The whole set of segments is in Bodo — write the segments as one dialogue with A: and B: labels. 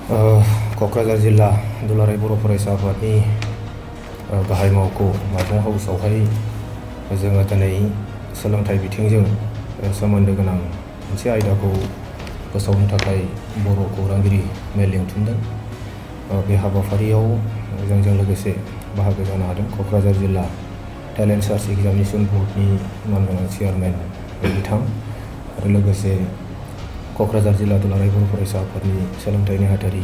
A: क'क्राझार जिल्ला दुलाराय बर' फरायसा आफादनि गाहाय मावख' माइरं हाउसावहाय जोङो दिनै सोलोंथाइ बिथिंजों सोमोन्दो गोनां मोनसे आयदाखौ फोसावनो थाखाय बर' खौरांगिरि मेल लिंथुमदों। बे हाबाफारियाव जोंजों लोगोसे बाहागो जानो हादों क'क्राझार जिल्ला टेलेन्ट सार्च एग्जामिनेशन बर्डनि मानगोनां चेयारमेन बिथां आरो लोगोसे क'क्राझार जिल्ला दुलाराय बर' फरायसा आफादनि सोलोंथाइ नेहाथारि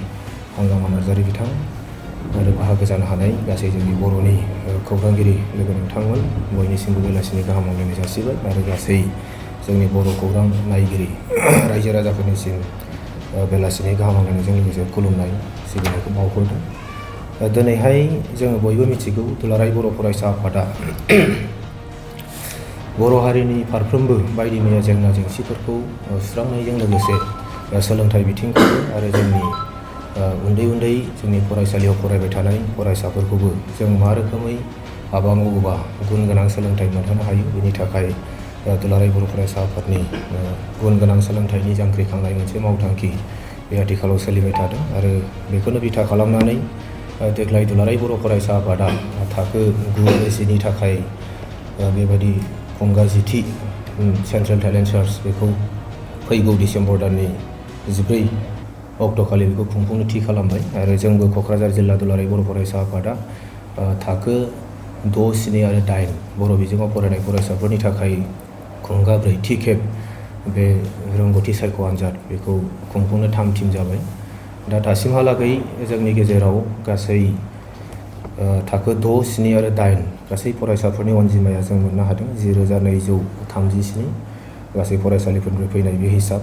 A: हांगामा नार्जारि बिथां आरो बाहागो जानो हानाय गासै जोंनि बर'नि खौरांगिरि लोगो नोंथांमोन बयनिसिमबो बेलासिनि गाहाम हामलायनाय जासिबाय आरो गासै जोंनि बर' खौरां नायगिरि रायजो राजाफोरनिसिम बेलासिनि गाहाम हामलायनायजों लोगोसे खुलुमनाय सिबिनायखौ बावहरदों। दिनैहाय जोङो बयबो मिथिगौ दुलाराय बर' फरायसा आफादा बर' हारिनि फारफ्रोमबो बायदि मैया जेंना जेंसिफोरखौ सुस्रांनायजों लोगोसे सोलोंथाइ बिथिंखौबो आरो जोंनि उन्दै उन्दै जोंनि फरायसालियाव फरायबाय थानाय फरायसाफोरखौबो जों मा रोखोमै हाबा मावोबा गुन गोनां सोलोंथाइ मोनहोनो हायो बेनि थाखाय दुलाराय बर' फरायसा आफादनि गुन गोनां सोलोंथाइनि जांख्रिखांनाय मोनसे मावथांखि बे आथिखालाव सोलिबाय थादों आरो बेखौनो बिथा खालामनानै देग्लाय दुलाराय बर' फरायसा आफादा थाखो 9-10नि थाखाय बेबायदि फुंगा 10थि सेन्ट्रेल टेलेन्ट सार्च बेखौ फैगौ डिसेम्बर दाननि 14 अक्ट'खालि बेखौ खुंफुंनो थि खालामबाय आरो जोंबो क'क्राझार जिल्ला दुलाराय बर' फरायसा आफादा थाखो 6, 7 आरो 8 बर' बिजोङाव फरायनाय फरायसाफोरनि थाखाय खुंगा 4थि खेब बे रोंगौथि सायख' आनजाद बेखौ खुंफुंनो थाम-थिम जाबाय। दा दासिमहालागै जोंनि गेजेराव गासै थाखो 6, 7 आरो 8 गासै फरायसाफोरनि अनजिमाया जों मोननो हादों 10,237 गासै फरायसालिफोरनिफ्राय फैनाय बे हिसाब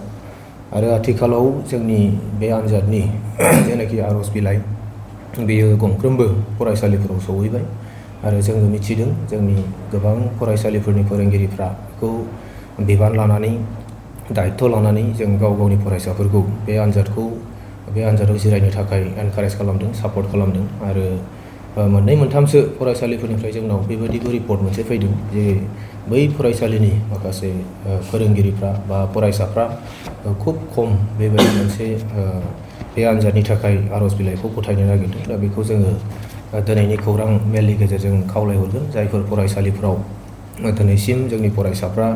A: आरो आथिखालाव जोंनि बे आनजादनि जेनाखि आर'ज बिलाइ बेयो गंफ्रोमबो फरायसालिफोराव सहैबाय आरो जोङो मिथिदों जोंनि गोबां फरायसालिफोरनि फोरोंगिरिफ्रा बेखौ बिबान लानानै दायित्व लानानै जों गाव गावनि फरायसाफोरखौ बे आनजादाव जिरायनो थाखाय एनकारेज खालामदों, सापर्ट खालामदों आरो मोननै मोनथामसो फरायसालिफोरनिफ्राय जोंनाव बेबायदिबो रिपर्ट मोनसे फैदों जे बै फरायसालिनि माखासे फोरोंगिरिफ्रा बा फरायसाफ्रा खुब खम बेबायदि मोनसे बे आनजादनि थाखाय आर'ज बिलाइखौ गथायनो नागिरदों। दा बेखौ जोङो दिनैनि खौरां मेलनि गेजेरजों खावलायहरगोन जायफोर फरायसालिफ्राव दिनैसिम जोंनि फरायसाफ्रा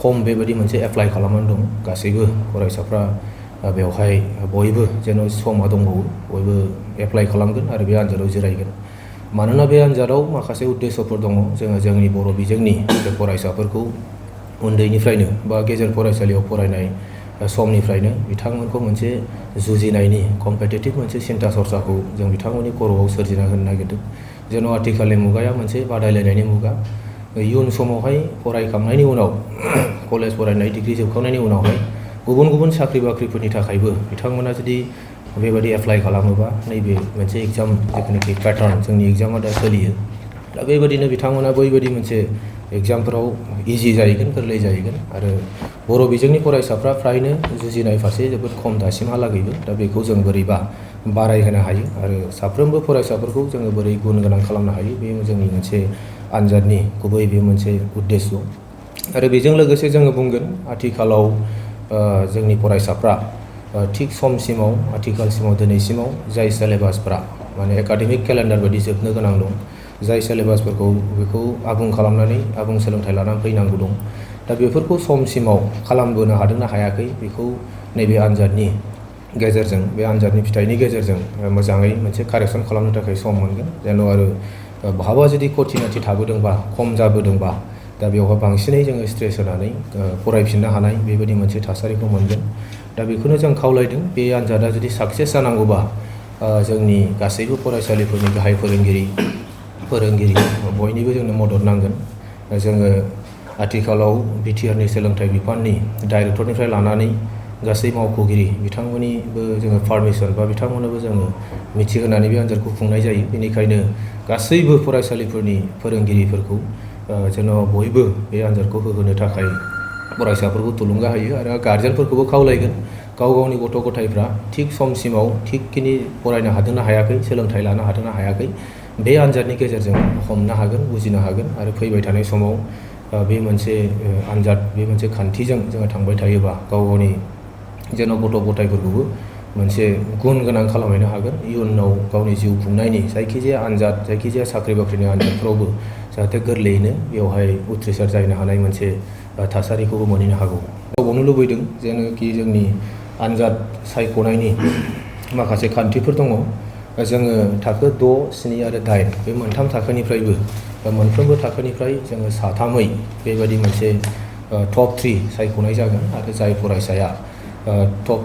A: खम बेबायदि मोनसे एप्लाइ खालामनानै दं गासैबो फरायसाफ्रा बेवहाय बयबो जेन' समा दंबावो बयबो एप्लाइ खालामगोन आरो बे आनजादाव जिरायगोन। मानोना बे आनजादाव माखासे उद्देश्यफोर दङ जोङो जोंनि बर' बिजोंनि बे फरायसाफोरखौ उन्दैनिफ्रायनो बा गेजेर फरायसालियाव फरायनाय समनिफ्रायनो बिथांमोनखौ मोनसे जुजिनायनि कम्पिटिटिभ मोनसे सिन्था सरसाखौ जों बिथांमोननि खर'आव सोरजिना होनो नागिरदों जेन' आथिखालनि मुगाया मोनसे बादायलायनायनि मुगा। इयुन समावहाय फरायखांनायनि उनाव कलेज फरायनाय डिग्री जोबखांनायनि उनावहाय गुबुन गुबुन साख्रि बाख्रिफोरनि थाखायबो बिथांमोना जुदि बेबायदि एप्लाइ खालामोबा नैबे मोनसे एग्जाम जिथुनाखि पेटार्न जोंनि एग्जामा दा सोलियो दा बेबायदिनो बिथांमोना बैबायदि मोनसे एग्जामफोराव इजि जाहैगोन, गोरलै जाहैगोन आरो बर' बिजोंनि फरायसाफ्रा फ्रायनो जुजिनाय फारसे जोबोद खम दासिमहालागैबो दा बेखौ जों बोरैबा बारायहोनो हायो आरो साफ्रोमबो फरायसाफोरखौ जोङो बोरै गुन गोनां खालामनो हायो बे जोंनि मोनसे आनजादनि गुबै बे मोनसे उद्देश्य आरो बेजों लोगोसे जोङो बुंगोन आथिखालाव जोंनि फरायसाफ्रा थिग समसिमाव आथिखालसिमाव दिनैसिमाव जाय सेलेबासफ्रा माने एकाडेमिक केलेन्डार बायदि जोबनो गोनां दं जाय सेलेबासफोरखौ बेखौ आबुं खालामनानै आबुं सोलोंथाइ लानानै फैनांगौ दं दा बेफोरखौ समसिमाव खालामबोनो हादोंना हायाखै बेखौ नैबे आनजादनि गेजेरजों बे आनजादनि फिथाइनि गेजेरजों मोजाङै मोनसे कारेक्सन खालामनो थाखाय सम मोनगोन जेन' आरो बहाबा जुदि कटिनिटि थाबोदोंबा खम जाबोदोंबा दा बेवहाय बांसिनै जोङो स्ट्रेस होनानै फरायफिननो हानाय बेबायदि मोनसे थासारिखौ मोनगोन। दा बेखौनो जों खावलायदों बे आनजादा जुदि साक्सेस जानांगौबा जोंनि गासैबो फरायसालिफोरनि गाहाय फोरोंगिरि बयनिबो जोंनो मदद नांगोन। जोङो आथिखालाव बिटिआरनि सोलोंथाइ बिफाननि डाइरेक्टरनिफ्राय लानानै गासै मावख'गिरि बिथांमोननिबो जोङो पारमिसन बा बिथांमोननोबो जोङो मिथिहोनानै बे आनजादखौ खुंनाय जायो। बेनिखायनो गासैबो फरायसालिफोरनि फोरोंगिरिफोरखौ जेन' बयबो बे आनजादखौ होहोनो थाखाय फरायसाफोरखौ थुलुंगा होयो आरो गार्जेनफोरखौबो खावलायगोन गाव गावनि गथ' गथायफ्रा थिग समसिमाव थिगखिनि फरायनो हादोंना हायाखै सोलोंथाइ लानो हादोंना हायाखै बे आनजादनि गेजेरजों हमनो हागोन बुजिनो हागोन आरो फैबाय थानाय समाव बे मोनसे आनजाद बे मोनसे खान्थिजों जोङो थांबाय थायोबा गाव गावनि जेन' गथ' गथायफोरखौबो मोनसे गुन गोनां खालामहैनो हागोन इयुनाव गावनि जिउ खुंनायनि जायखिजाया आनजाद जायखिजाया साख्रि बाख्रिनि आनजादफ्रावबो जाहाथे गोरलैयैनो बेवहाय उथ्रिसार जानो हानाय मोनसे थासारिखौबो मोनहैनो हागौ। गावबावनो लुबैदों जेनोखि जोंनि आनजाद सायख'नायनि माखासे खान्थिफोर दङ। जोङो थाखो 6, 7 आरो 8 बे मोनथाम थाखोनिफ्रायबो मोनफ्रोमबो थाखोनिफ्राय जोङो साथामै बेबायदि मोनसे टप 3 सायख'नाय जागोन आरो जाय फरायसाया टप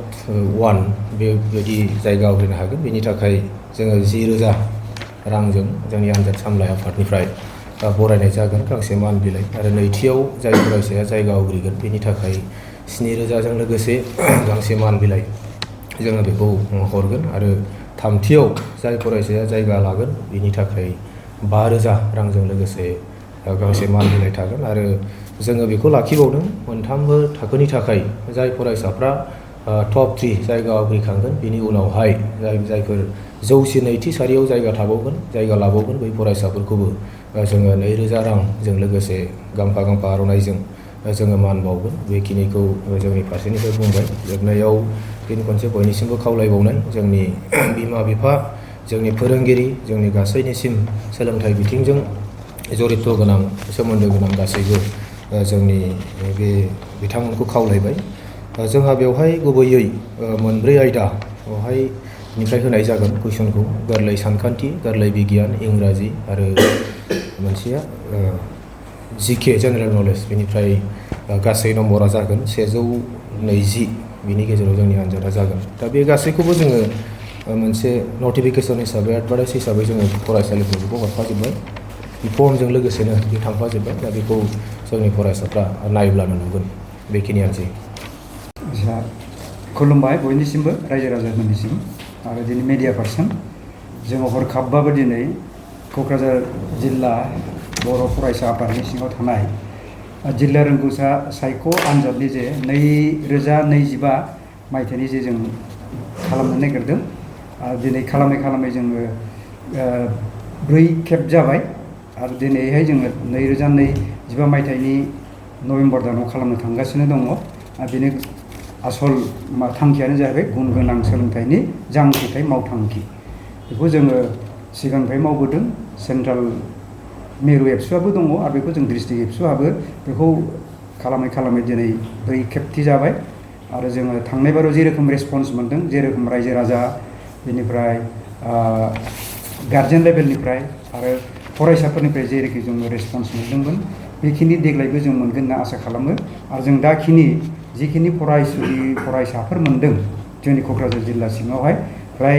A: 1 बेबायदि जायगा आवग्रिनो हागोन बेनि थाखाय जोङो 10,000 रांजों जोंनि आनजाद सामलाय आफादनिफ्राय बरायनाय जागोन गांसे मान बिलाइ आरो नैथियाव जाय फरायसाया जायगा आवग्रिगोन बेनि थाखाय 7,000जों लोगोसे गांसे मान बिलाइ जोङो बेखौ हरगोन आरो थामथियाव जाय फरायसाया जायगा लागोन बेनि थाखाय 5,000 रांजों लोगोसे गांसे मान बिलाइ थागोन आरो जोङो बेखौ लाखिबावदों मोनथामबो थाखोनि थाखाय जाय फरायसाफ्रा टप 3 जायगा आवग्रिखांगोन बेनि उनावहाय जायफोर जौसिन नैथि सारियाव जायगा लाबावगोन बै फरायसाफोरखौबो जोङो 2,000 रांजों लोगोसे गांफा आर'नाइजों जोङो मान बावगोन। बेखिनिखौ जोंनि फारसेनिफ्राय बुंबाय। जोबनायाव फिन खनसे बयनिसिमबो खावलायबावनाय जोंनि बिमा बिफा जोंनि फोरोंगिरि जोंनि गासैनिसिम सोलोंथाइ बिथिंजों जरित गोनां सोमोन्दो गोनां गासैबो जोंनि बे बिथांमोनखौ खावलायबाय। जोंहा बेवहाय गुबैयै मोनब्रै आयदायावहाय निफ्राय होनाय जागोन कुइसनखौ गोरलै सानखान्थि, गोरलै बिगियान, इंराजि आरो मोनसेया जिके जेनेरेल नलेज बेनिफ्राय गासै नम्बरा जागोन 120 बिनि गेजेराव जोंनि आनजादा जागोन। दा बे गासैखौबो जोङो मोनसे नटिफिकेसन हिसाबै एडभार्टाइज हिसाबै जोङो फरायसालिफोरखौ हरफाजोब्बाय। फर्मजों लोगोसेनो बे थांफाजोब्बाय। दा बेखौ जोंनि फरायसाफ्रा नायब्लानो नुगोन। बेखिनियानोसै।
B: खुलुमबाय बयनिसिमबो रायजो राजाफोरनिसिम आरो दिनै मेडिया पार्सन जोङो हरखाबबाबो दिनै क'क्राझार जिल्ला बर' फरायसा आफादनि सिङाव थानाय जिल्ला रोंगौसा सायख' आनजादनि जे 2025 मायथाइनि जे जों खालामनो नागिरदों दिनै खालामै जोङो 4 खेब जाबाय आरो दिनैहाय जोङो 2025 मायथाइनि नभेम्बर दानाव खालामनो थांगासिनो दङ। बेनि आसल थांखियानो जाहैबाय गुन गोनां सोलोंथाइनि जांख्रिथाय मावथांखि। बेखौ जोङो सिगांनिफ्राय मावबोदों। सेन्ट्रेल मिरु एबसुआबो दङ आरो बेखौ जों डिस्ट्रिक्ट एबसुआबो बेखौ खालामै दिनै 4 खेबथि जाबाय आरो जोङो थांनाय बाराव जेरोखोम रेसपन्स मोन्दों जेरोखोम रायजो राजा बेनिफ्राय गार्जेन लेभेलनिफ्राय आरो फरायसाफोरनिफ्राय जेरैखि जोङो रेसपन्स मोन्दोंमोन बेखिनि देग्लायबो जों मोनगोन होनना आसा खालामो आरो जों जिखिनि फरायसाफोर मोन्दों जोंनि क'क्राझार जिल्ला सिङावहाय फ्राय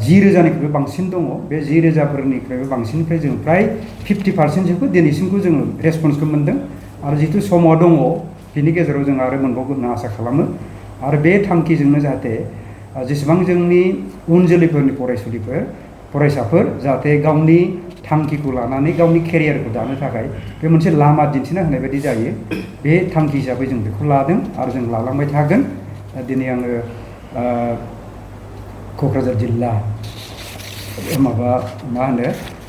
B: 10,000निख्रुइबो बांसिन दङ। बे 10,000फोरनिख्रुइबो बांसिननिफ्राय जों फ्राय 50%सोखौ दिनैसिमखौ जोङो रेसपन्सखौ मोन्दों आरो जिथु समाव दङ बिनि गेजेराव जों आरो मोनबावगोन होनना आसा खालामो आरो बे थांखिजोंनो जाहाथे जेसेबां जोंनि उन जोलैफोरनि फरायसाफोर जाहाथे गावनि थांखिखौ लानानै गावनि केरियारखौ दानो थाखाय बे मोनसे लामा दिन्थिना होनाय बायदि जायो। बे थांखि हिसाबै जों बेखौ लादों आरो जों लालांबाय थागोन। दिनै आङो क'क्राझार जिल्ला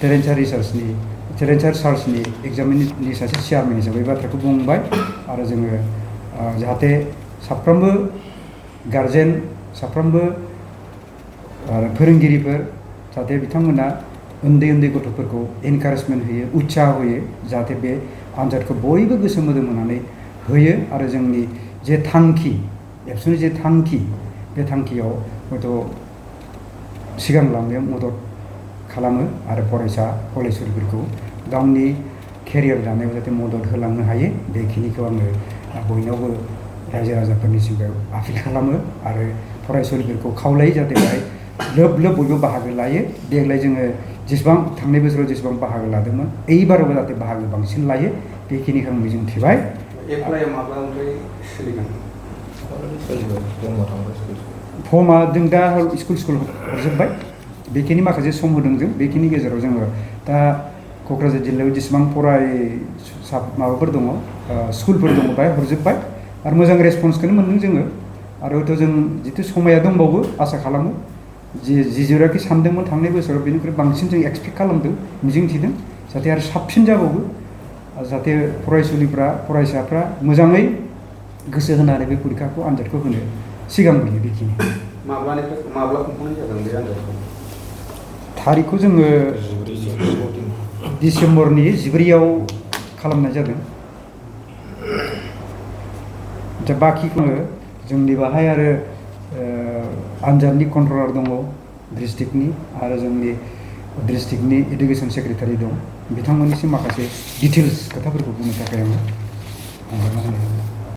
B: टेलेन्ट सार्चनि एग्जामिननि सासे चेयारमेन हिसाबै बाथ्राखौ बुंबाय आरो जोङो जाहाथे साफ्रोमबो गार्जेन साफ्रोमबो फोरोंगिरिफोर जाहाथे बिथांमोना उन्दै गथ'फोरखौ एनकारेजमेन्ट होयो उत्साह होयो जाहाथे बे आनजादखौ बयबो गोसो मोदोम होनानै होयो आरो जोंनि जे थांखि एबसुनि जे थांखि बे थांखियाव हयथ' सिगांलांनायाव मदद खालामो आरो फरायसुलिफोरखौ गावनि केरियार दानायाव जाहाथे मदद होलांनो हायो बेखिनिखौ आङो बयनावबो रायजो राजाफोरनिसिम आपिल खालामो आरो फरायसुलिफोरखौ खावलायो जाहाथे बेहाय लोब बयबो बाहागो लायो। देग्लाय जोङो थांनाय बोसोराव जेसेबां बाहागो लादोंमोन एइबारावबो जाहाथे बाहागो बांसिन लायो बेखिनिखौ आं मिजिं थिबाय। फर्मआ जों दा स्कुल हरजोब्बाय बेखिनि माखासे सम होदों जों बेखिनि गेजेराव जोङो दा क'क्राझार जिल्लायाव जेसेबां माबाफोर दङ स्कुलफोर दङ बाहाय हरजोब्बाय आरो मोजां रेसपन्सखौनो मोन्दों जोङो आरो हयथ' जों जिथु समाया दंबावो आसा खालामो जेरावखि सानदोंमोन थांनाय बोसोराव बेनिख्रुइ बांसिन जों एक्सपेक्ट खालामदों मिजिंथिदों जाहाथे आरो साबसिन जाबावो जाहाथे फरायसाफ्रा मोजाङै गोसो होनानै बे आनजादखौ होनो सिगांबोयो बेखिनि
C: माब्ला खुंफुंनाय जागोन बे आनजादखौ?
B: थारिखखौ जोङो डिसेम्बरनि 14आव खालामनाय जादों। दा बाखिखौ जोंनि बाहाय आरो आनजादनि कन्ट्रलार दङ डिस्ट्रिक्टनि, आरो जोंनि डिस्ट्रिक्टनि एडुकेसन सेक्रेटारि दं। बिथांमोननिसिम माखासे डिटेल्स खोथाफोरखौ बुंनो थाखाय आङो होनाय जाबाय।